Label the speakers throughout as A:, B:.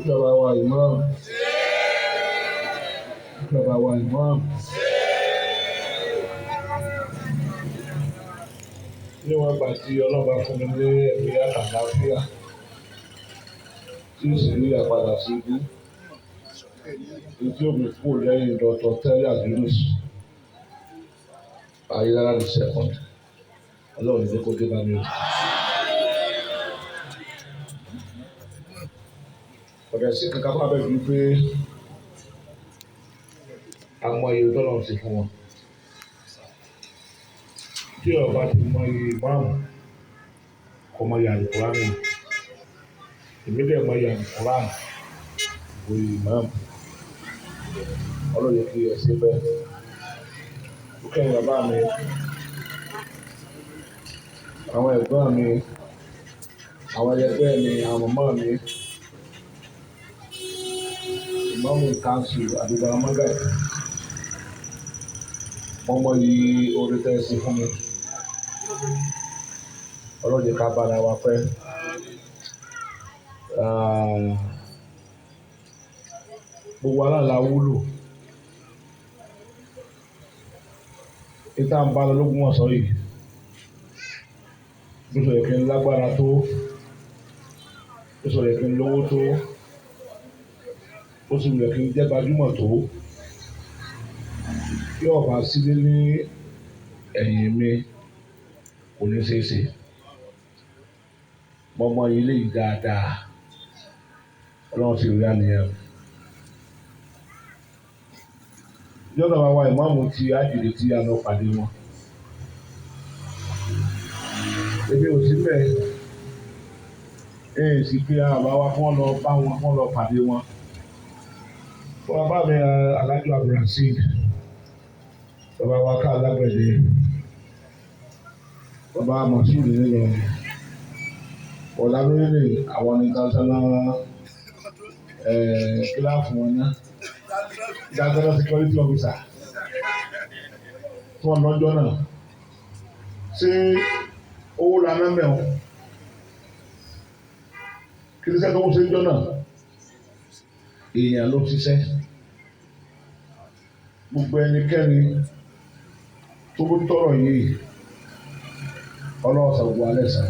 A: Bàbá wa ìmáàmù. Bàbá wa ìmáàmù. Níwọ̀n ìgbà tí Ọlọ́run bá fún mi ní ẹ̀mí àtàlàáfíà tí ó sì rí àpadà sí ibú, èyí tí ó mi kúrò lẹ́yìn Dr. Terry Adunus Ayélujára the second, Ọlọ́run ní kó dé bá mi o. Ọ̀dẹ̀ sí kankan bá bẹ̀ ju pé àwọn iye tọ́lọ̀ ti fún wọn. Tí ọba ti mọ iye ìmáàmù, kò mọ iye àlùkùránì. Èmi dẹ̀ mọ iye àlùkùránì, kò iye ìmáàmù. Ọlọ́run yẹ kí ẹ ṣe bẹ́ẹ̀. Ó kẹ́yìn bàbá mi, àwọn ẹ̀gbọ́n mi, àwọn ẹlẹgbẹ́ mi, àwọn màmá mi, ìmáàmù kanṣu àdúgbò amágàì. Wọ́n mọ iye oore tẹ́ ẹ ṣe fún mi. Ọlọ́run jẹ́ ká bára wa pẹ́. Gbogbo wa náà la wúlò. Ìta ń bá lọ lógún ọ̀sán yìí. Bó ṣe yẹ kí n lágbára tó, bó ṣe yẹ kí n lówó tó, bó ṣe yẹ kí n jẹ́ gbajúmọ̀ tó. Bí ọba sílé ní ẹ̀yìn mi kò ní ṣe é ṣe. Mo mọ ilé yìí dáadáa. Ọlọ́run sì rí àníyàn. Ìjọba wa wa ìmáàmù ti àjèrè tí a lọ pàdé wọn. Èmi ò sí bẹ́ẹ̀. Èyí sì pé àbá wa kí wọ́n lọ bá wọn, kí wọ́n lọ pàdé wọn. Wọ́n bá mi Alhaji Abdulrasheed, bàbá wa ká alágbẹ̀dẹ, bàbá Mọ̀súrù nílò ọ̀la lórílẹ̀ àwọn ní international kíláàfù wọn ná, international security officer tí wọ́n lọ́jọ́ náà. Ṣé owó la ná mẹ́wọ̀n? Kí ni sẹ́kọ̀ọ́ ṣe ń jọ náà? Èèyàn ló ṣiṣẹ́. Gbogbo ẹnikẹ́ni tó bó tọrọ yìí, Ọlọ́run ṣàgbọ́ alẹ́ sàn.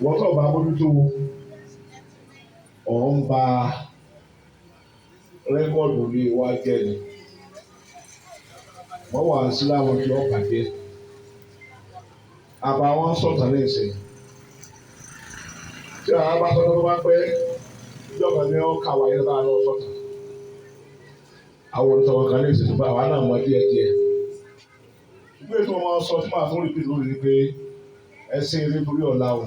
A: Wọ́n tó bá mójútó ọ̀hún ba rẹ́kọ̀dù ní wá jẹ́ ni. Wọ́n wà sí láwọn tí wọ́n bàjẹ́. Àbá wọn sọ̀tàn ní ìsìn. Tí àwọn bá sọ́dọ̀ tó bá pẹ́, ìjọba ni wọ́n kà wáyé bá lọ sọ̀tàn. Àwọn olùsọ̀rọ̀ kan ní ìsìn tó bá àwa náà mọ díẹ̀ díẹ̀. Ìgbé tí wọ́n máa ń sọ tí màá fún rìpít lórí ni pé ẹ ṣe eré torí ọ̀la o.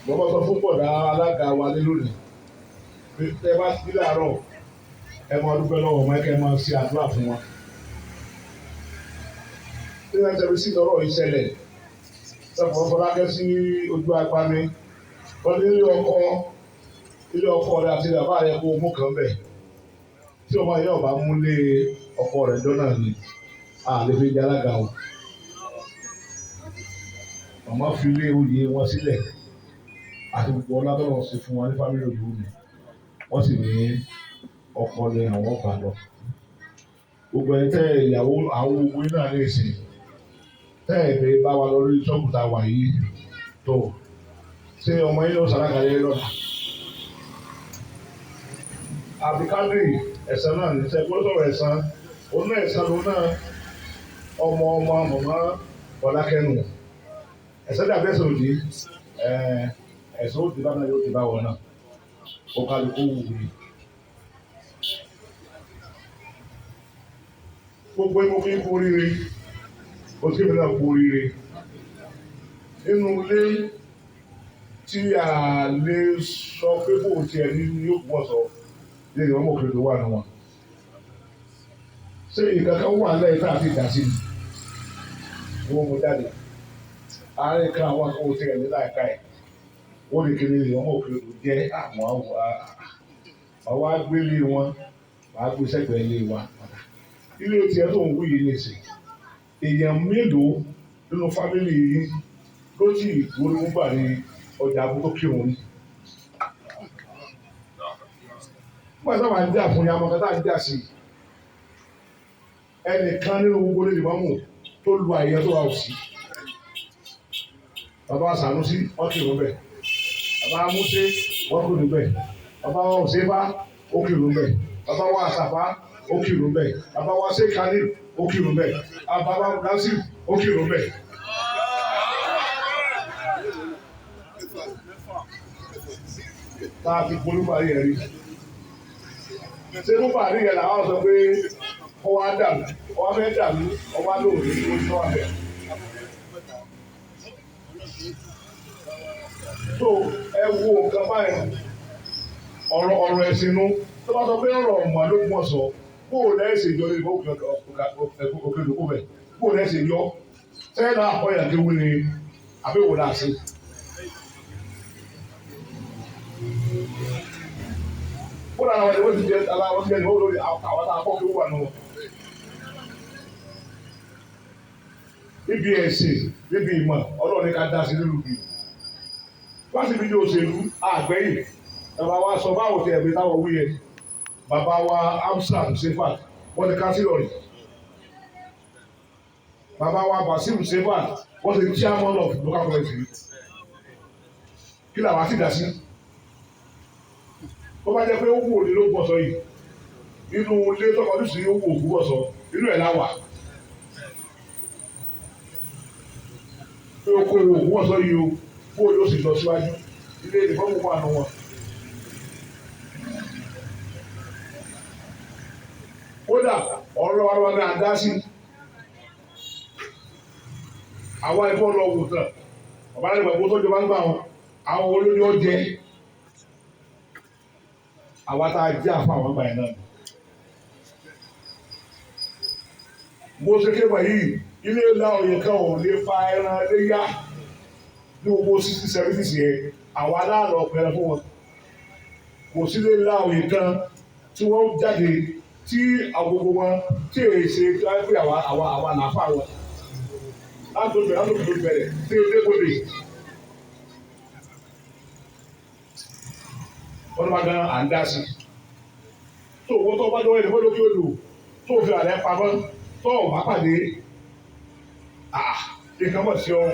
A: Wọ́n bá sọ fún bọ̀dá alága wa lé lónìí. Pé tẹ bá ti láàárọ̀, ẹ máa dúpẹ́ lọ́wọ́ wọn kẹ́ ẹ máa ṣe àdúrà fún wọn. Tí wọ́n ṣe sí lọ́rọ̀ ìṣẹ̀lẹ̀, sọ̀rọ̀ Fọlákẹ́ sí ojú apá mi. Wọ́n ní ilé ọkọ rẹ̀ àti bàbá rẹ̀ kó mú kan bẹ̀. Tí ọmọ yẹn ọba mú lé ọkọ rẹ̀ dọ́nà ni, a lè fi jẹ alága o. Màmá fi ilé oyè wọn sílẹ̀ àti gbogbo ọlá tó lọ sí fún wọn ní fámílì òyìnbó mi. Wọ́n sì ní ọkọ ni àwọn ọba lọ. Gbogbo ẹni tẹ́ ìyàwó àwọn ogun náà ní ìsìn. Tẹ́ ẹ̀ bá wa lọ lórí ṣọ́ọ̀bù tá a wà yìí tó. Ṣé ọmọ yín ló ṣàlágà yẹn lọ́la? Àbíkádì ẹ̀sán náà ní sẹ́ gbọ́dọ̀ sọ̀rọ̀ ẹ̀sán. Òun náà ẹ̀sán ló náà ọmọ ọmọ màmá Fọlákẹ́nu. Ẹ̀sán dàbí ẹ̀sán òdì. Ẹ̀sán òdì bá náà yóò ti bá wọn náà. Ó kálukú wù mí. Gbogbo ẹni mo fi ń kú oríire. Ó sì mi náà kú oríire. Nínú ilé tí a lè sọ pé kò tiẹ̀ ní yóò pọ̀ sọ, ilé ìwọ́n mọ̀ kí ló wà nù wọn. Ṣé ìkankan wà lẹ́yìn tá a ti dà sí ni? Wọ́n mú jáde. Àárín kan àwọn akọ́wò tiẹ̀ ní láìka ẹ̀. Wọ́n lè kiri ìwọ́n mọ̀ kí ló jẹ́ àwọn àwọn agbélé wọn, wàá gbé sẹ́gbẹ̀ẹ́ ilé wa. Ilé tiẹ̀ tó ń wú yìí nìsín. Èèyàn mélòó nínú fámìlì yìí ló ti ìgbóni gbà ní ọjà àbú tó kírun ni. Wọ́n sábà ń jà fún yamọ kátà ń jà sí ẹnìkan nínú gbogbo lè mọ́mù tó lu àyè tó wà òsì. Bàbá Sànúsí wọ́n kírun bẹ́ẹ̀. Bàbá Músé wọ́n kírun bẹ́ẹ̀. Bàbá Òsèfá ó kírun bẹ́ẹ̀. Bàbá wa Àsàfá ó kírun bẹ́ẹ̀. Bàbá wa Sékánì ó kírun bẹ́ẹ̀. Bàbá wa Násìrì ó kírun bẹ́ẹ̀. Tá a fi polú parí ẹ̀ rí. Ṣé kó parí ẹ̀ làwọn sọ pé ọwọ́ á dàrú, ọwọ́ fẹ́ dàrú, ọwọ́ á lóore ní ojú náà bẹ̀. So ẹ wo nǹkan báyìí, ọ̀rọ̀ ọ̀rọ̀ ẹ̀sìn nu, tó bá sọ pé ọ̀rọ̀ ọ̀mọ̀ ló gbọ́n sọ, bó o lẹ́sìn yọ ní òkè òkú bẹ̀, bó o lẹ́sìn yọ, sẹ́yìn náà àkọ́yà kéwú ni àbẹ̀wò náà sí. Kódà àwọn ìwé ti jẹ aláwọ̀ ti jẹ ìwé lórí àwọn tá a kọ́ kí ó wà nù. Níbi ẹ̀sìn, níbi ìmọ̀, Ọlọ́run ní ká dá sí nínú bí. Wá sí ibi ní òṣèlú àgbẹ̀yìn. Bàbá wa sọ báwo ti ẹ̀mí táwọn wí yẹn. Bàbá wa Amsan Sefat, wọ́n ti kánsílọ̀ rẹ̀. Bàbá wa Basim Sefat, wọ́n ti chairman of local government. Kí làwọn á sì dá sí? Ó bá jẹ́ pé ó wù òní ló gbọ̀sọ̀ yìí, inú ilé tọkọdún sí ó wù òkú gbọ̀sọ̀, inú ẹ̀ láwà. Pé ó kó òkú gbọ̀sọ̀ yìí o, kó o yóò sì lọ síwájú, ilé ìfọ́nmù wà nù wọn. Kódà ọ̀rọ̀ wa ní àdá sí. Àwa ìfọ́ lọ wò tán, bàbá rẹ̀ gbàgbọ́ tó jọba ń gbà wọn, àwọn olóyún ọjẹ́ àwa tá a jẹ́ àfa àwọn àgbà yẹn náà. Mo ṣe ké báyìí, ilé ńlá oyè kan ò lè fa ẹran léyà ní gbogbo sixty seventies yẹn, àwa aláàlọ́ ọ̀pẹ̀rẹ̀ fún wọn. Kò sí ilé ńlá oyè kan tí wọ́n jáde tí agogo wọn tí èyí ṣe pé àwa àwa àwa làáfà wọn. Láti bẹ̀rẹ̀ láti bẹ̀rẹ̀ tí ilé kò lè. Wọ́n bá gan à ń dá sí. Tó owó tó bá jọ ẹni fọ́lọ́ kí ó lò tó fi àlẹ́ pamọ́ tó ò bá pàdé nǹkan mọ̀ sí ọ.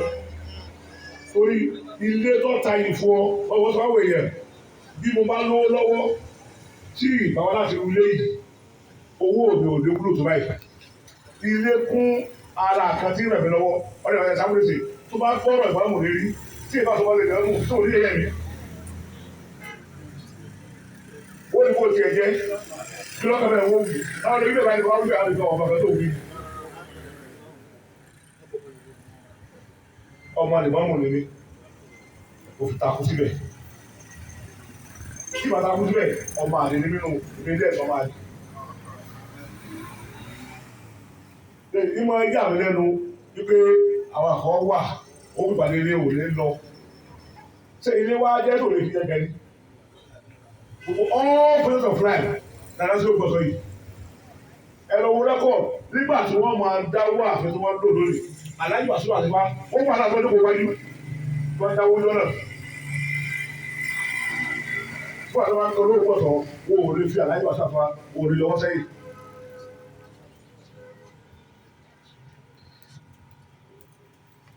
A: Torí ilé tó ta yìí fún ọ, ọwọ́ sọ àwọn èèyàn bí mo bá lówó lọ́wọ́ tí ìbáwá láti ru ilé yìí, owó mi ò lè wúlò tó báyìí. Ilé kún ara kan tí ń rẹ̀ mí lọ́wọ́, ọ̀rẹ́ ọ̀rẹ́ sáfúrẹ́sì tó bá gbọ́rọ̀ ìbámu lérí tí ìbáṣọ lè dẹ́nu tó rí ẹ̀yẹ mi. Ó ní kó tiẹ̀ jẹ́ kí lọ́kàn bẹ́ẹ̀ wọ́n wù láwọn ilé ìbáyìí wọ́n wù àlejò àwọn bàbá tó wù. Ọmọ àlèmọ́mù ni mí, kò fi takú síbẹ̀. Tí bàtà takú síbẹ̀, ọmọ àlè ni mí nù, èmi ilé ẹ̀sọ́ máa lè. Ní máa yà mí lẹ́nu wípé àwọn àkọ́ wà, ó fi pàdé ilé òní lọ. Ṣé ilé wa jẹ́ tó lè fi jẹ́ gẹ̀rí? All forms of life nana sí ògbọ̀sọ̀ yìí. Ẹ lọ wo rẹ́kọ̀d nígbà tí wọ́n máa dáwọ́ àfẹ́ tí wọ́n lò lórí. Àlájì Wàsíù àti wá, ó wà láti ọdún kò wájú. Wọ́n dáwọ́ lọ́nà. Fún àti wọn lọ lóògbọ̀sọ̀, wọn ò lè fi Àlájì Wàsíù àti wá, wọn ò lè lọ́wọ́ sẹ́yìn.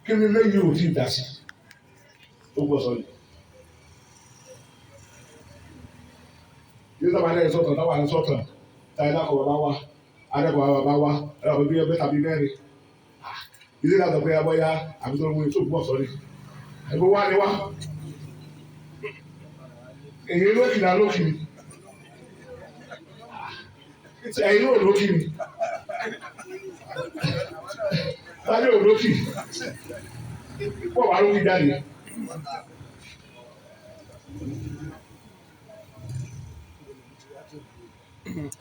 A: Kí ni lẹ́yìn ò tí ì dá sí? Ògbọ̀sọ̀ yìí. Yóò sábà ní sọ̀tàn táwa ní sọ̀tàn táyà dákọ̀ bàbá wa adẹ́kọ̀ bàbá wa adẹ́kọ̀ bí ẹgbẹ́ tàbí mẹ́rin ilé ìlànà pé abọ́yá àbí tó ń mú ètò ògbó ọ̀sọ́ ni ẹgbẹ́ wa ni wá èyí lókì náà lókì ni ẹ̀yin náà lókì ni táyà ò lókì pọ̀ wá lókì jáde.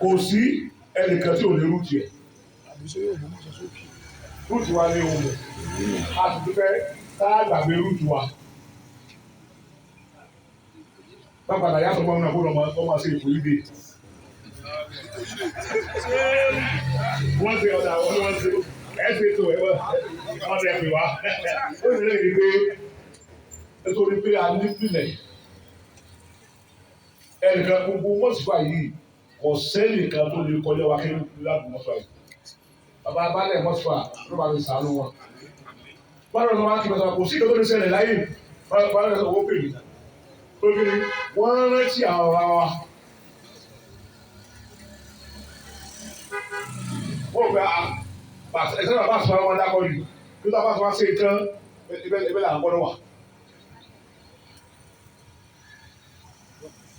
A: Kò sí ẹnìkan tí ò ní rúùtì ẹ̀. Rúùtì wa ní ohun a sì tún fẹ́ tá a gbàgbé rúùtì wa. Bákan náà yàtọ̀ mọ́ náà kó lọ́mọ ọmọ sí ipò yìí dé. Wọ́n ti ọ̀dà wọ́n wọ́n ti ẹ̀ ṣe tó ẹ̀ wọ́n ti ẹ̀ pè wá. Ó sì lè rí i pé Nítorí pé a nípìnlẹ̀ ẹnìkan gbogbo mọ́sùfà yìí kò sẹ́nìkan tó lè kọjá wa kí ládùn mọ́sùfà yìí. Bàbá abálẹ̀ mọ́sùfà ló bá mi sàánú wọn. Báwo ni wọ́n á kí mọ́sùfà kò sí ìkan tó lè ṣẹlẹ̀ láyé báwo ni owó pè mí. Torí wọ́n rántí àwọn ọ̀rọ̀ wa. Wọ́n gba ẹ̀sẹ̀ bàbá àsùnwọ̀n wọn dákọ̀ yìí. Bí wọ́n bá sọ wá sí ìtàn ibẹ̀ là ń gbọ́dọ̀ wà.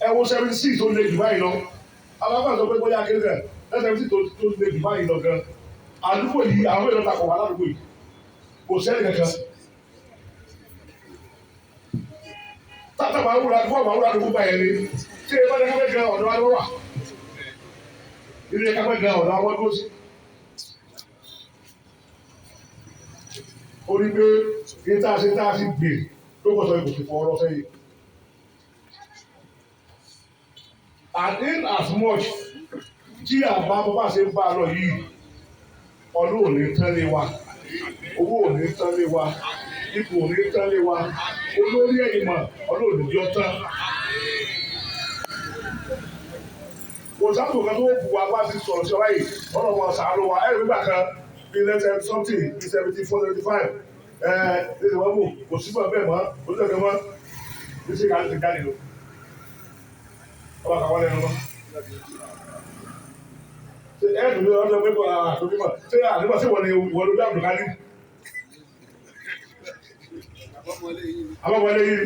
A: Ẹ wo 76 tó le jù báyìí lọ. Àwọn akọ́kọ́ sọ pé bóyá kéré rẹ̀ 76 tó le jù báyìí lọ gan. Àdúgbò yìí àwọn èèyàn takọ̀ wá ládùúgbò yìí. Kò sẹ́ni kankan. Tátà máa wúra fún àwọn àwúrà àdúgbò báyẹn ni. Ṣé ẹ bá dé káfẹ́ gan ọ̀dọ́ wa ló wà? Ilé káfẹ́ gan ọ̀dọ́ wa ló sí. Ó ní pé kí tá a ṣe tá a fi gbè ló kọ̀ sọ ibùsùn fún ọ̀rọ̀ sẹ́yìn. And in as much tí àbá bó bá ṣe ń bá a lọ yìí, ọdún ò ní tán lé wa, owó ò ní tán lé wa, ipò ò ní tán lé wa, olórí ẹ̀yìn mọ̀ ọdún ò ní jọ tán. Kò sábò kan tó bù wá bá ti sọ̀rọ̀ sí ọ báyìí, ọlọ́run ọ̀sán wa ẹ̀rù gbà kan bí lẹ́tẹ̀ something bí 74, 75 ẹ̀ ẹ̀ wọ́n kò sí mọ̀ bẹ́ẹ̀ mọ́, kò sí ọ̀kẹ́ mọ́, bí ṣe kà á ti jáde lọ. Ọba kà wọ́n lẹ́nu mọ́. Ṣé ẹ̀ dùn ní ọjọ́ pé kò àtòkí mọ̀? Ṣé àdúgbò sí wọ́n ni wọ́n ló bí Abdulkadir? Àbọ̀wọlé yìí.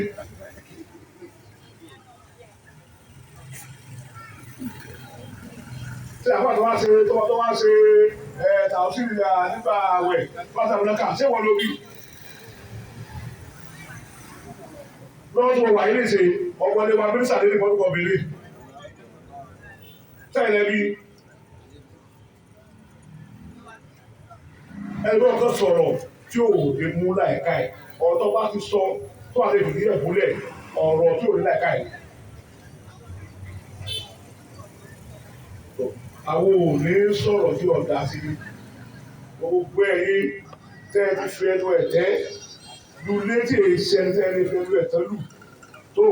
A: Ṣé àwọn àti wá ṣe tó wá ṣe ẹ̀ tàùsí nígbà àwẹ̀ wá sàbọ̀lẹ́kà ṣé wọ́n ló bí? Lọ́wọ́ tó wà yìí ṣe ọ̀pọ̀lọpọ̀ wa mínísà lé ní pọ́tùkọ̀ bèlè. Tẹ́lẹ̀ bí ẹgbẹ́ ọ̀kan sọ̀rọ̀ tí ò lè mú láìka ẹ̀. Ọ̀rọ̀ tó bá ti sọ tó wà lè fìdí ẹ̀ múlẹ̀ ọ̀rọ̀ tí ò ní láìka ẹ̀. Àwọn ò ní sọ̀rọ̀ tí ọ̀dà sí i. Gbogbo ẹ̀yin tẹ́ ẹ ti fi ẹnu ẹ̀ tẹ́ lu létí èsì ẹni tẹ́ ẹ lè fi ẹnu ẹ̀ tẹ́ lù tó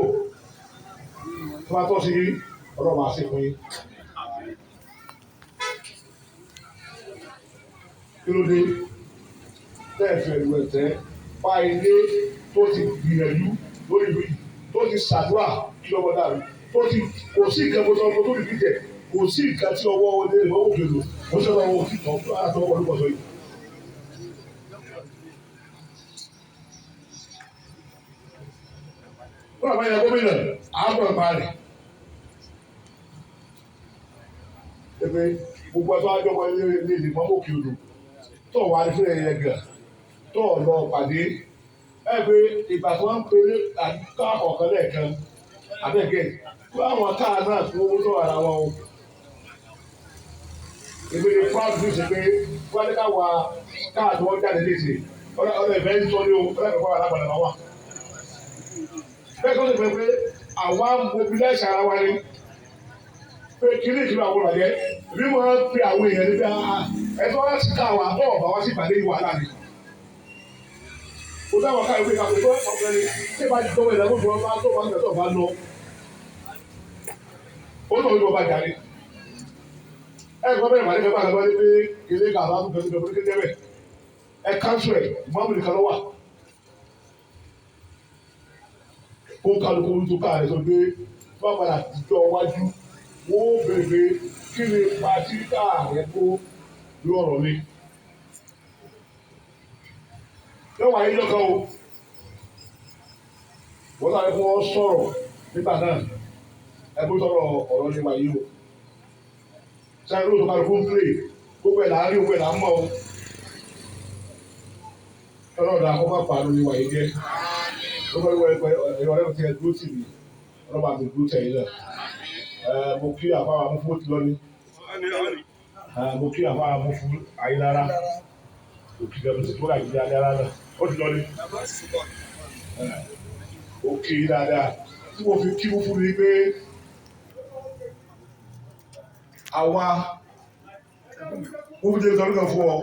A: tó bá tọ́ sí yín ọlọ́run á ṣe fún yín. Kí ló dé tẹ́ ẹ fi ẹnu ẹ̀ tẹ́ pa ilé tó ti gbìyànjú lórí ìlú yìí tó ti ṣàdúrà kí lọ́wọ́ dàrú tó ti kò sí nǹkan tó tọ́ tó fi jẹ kò sí nǹkan tí ọwọ́ ọdẹ ìwọ́ òkèlò kò sí ọwọ́ òkìtọ́ àtọwọ́ olùkọ́sọ yìí. Wọ́n àbá yẹ gómìnà àábọ̀ ẹ̀pá rẹ̀. Ebe gbogbo ẹ̀fọ́ àjọpọ̀ ilé ilé mọ́ òkè odò tó wà ní fúnẹ̀ yẹn gà tó lọ pàdé. Ẹ pé ìgbà tí wọ́n ń pe àdúgbò ọ̀kan lẹ́ẹ̀kan àbẹ̀gẹ̀ kó àwọn káà náà fún owó tó ara wọn o. Èmi ni proud fi ṣe pé wọ́n ní káwa káà tí wọ́n jáde léṣe ọ̀rẹ́ ìfẹ́ ń sọ ní o ọ̀rẹ́ ìfẹ́ wà lápàdà máa wà. Bẹ́ẹ̀ tó ṣe pé pé àwa mobilize ara wa ni pé kí ní ìtura àwọn ọ̀rẹ́ bí mo máa ń pe àwọn èèyàn níbi ẹ̀tọ́ wá sí káwa bọ́ ọ̀bà wá sí ìpàdé ìwà láàrin. Kò dáwọ̀ káà ìwé ìkàwé tó ọ̀gbẹ́ni tí ìbá ti dọ́wọ́ ìlànà tó bá tó bá ń tẹ̀sọ̀ bá lọ. Ó lọ ìwọ bá jàre. Ẹ kọ́ bẹ́ẹ̀ màdé kẹ́kọ̀ọ́ àgbà pé ilé kàbá tó bẹ̀rẹ̀ bẹ̀rẹ̀ kékeré bẹ̀. Ẹ káńsù ẹ̀ mọ́mù nìkan ló wà. Kó kálukú tó káà rẹ̀ sọ pé bá padà jọ wájú wọ́n ó bèrè kí ni pàtí káà rẹ̀ kó lọ́rọ̀ mi. Lọ́wọ́ ayé lọ́kàn o. Wọ́n sáré fún wọn sọ̀rọ̀ nígbà náà. Ẹgbẹ́ sọ̀rọ̀ ọ̀rọ̀ ní wàyí o. Sáré lóòótọ́ kálukú ń pè gbogbo ẹ̀ là ń rí gbogbo ẹ̀ là ń mọ̀ o. Ọlọ́run àkọ́ má pàánù ní wàyí jẹ́. Gbogbo ẹ̀rọ rẹ̀ ti ẹ̀ dúró tì mí. Ọlọ́run àti dúró tẹ̀yìn náà. Mo kí àfáwà mú fún òtún lọ́ní. Mo kí àfáwà mú fún Ayélára. Òkè gẹ̀mú sí tó rà Ayélára náà. Ó ti lọ́ní. Ó kí dáadáa. Tí mo fi kí mú fún mi pé àwa mo fi jẹ́ ìtọ́jú kan fún ọ.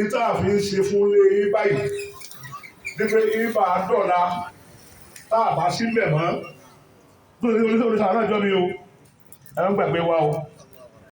A: Ìta àfi ń ṣe fún lé yín báyìí. Ní pé ibà dọ̀la Tá a bá sí mbẹ̀ mọ́, tó ní oníṣẹ́ oníṣẹ́ àwọn àjọ mi o, ẹ má gbàgbé wa o.